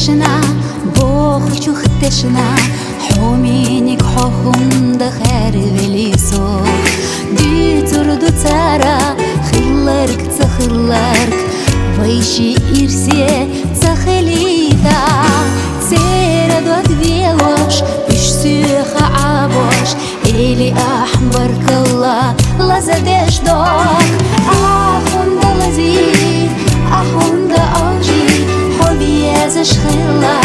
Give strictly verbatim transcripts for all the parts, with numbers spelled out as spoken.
Тешна, бохучух тешна, хьо миниг хьо хӀунда хервели сох. Дуьйцур ду цара, хилларг ца хилларг, вайши ирсе ца хилийта. Церан дог велош, уьш соьха Ӏабош, Эли ахь баркалла, лазадеш дог. Ахунда лази, ахунда алжи, хьо везаш хилла,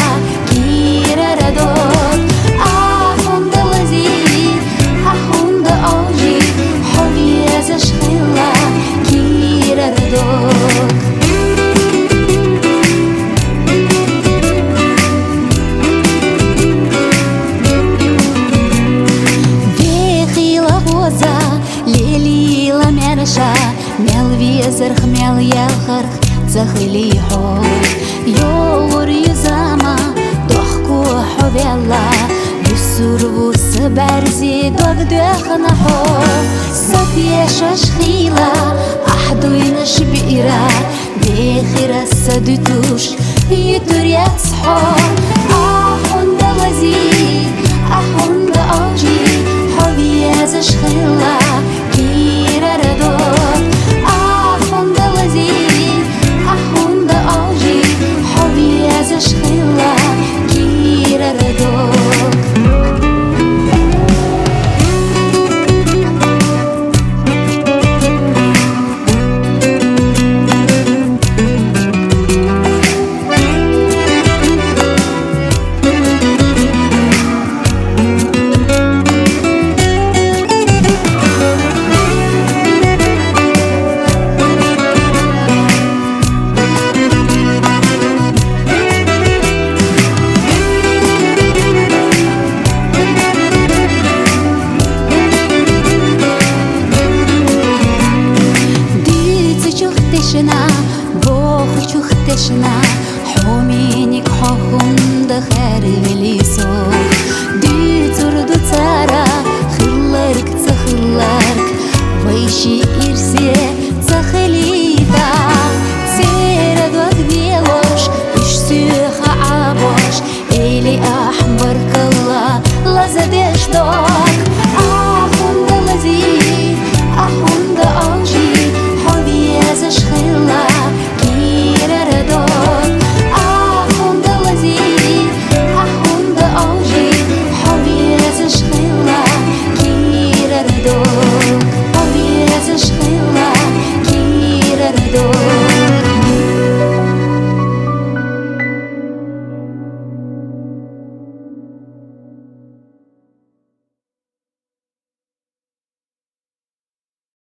кирара дог. Ахунда лази, ахунда алжи, хьо везаш хилла, кирара дог. Вехила гӀоза, лелила маьрша, мел везарх, мел ялхарх ца хилий хьо. Йолуьйзаман дохко хьо велла, буьсур ву са бӀарзи дог доьхна хьо. Са тешаш хила, ахь дуйнаш биъра, дехира са дуьтуш, юьтур яц хьо. Ахунда лази, ахунда алжи, хьо везаш хилла, кирара дог. Ахунда лази, ахунда алжи, хьо везаш хилла, кирара дог. Дуьйцучух тешна, бохучух тешна, хьо миниг хьо хӀунда хервели сох. Дуьйцур ду цара, хилларг ца хилларг, вайши ирсе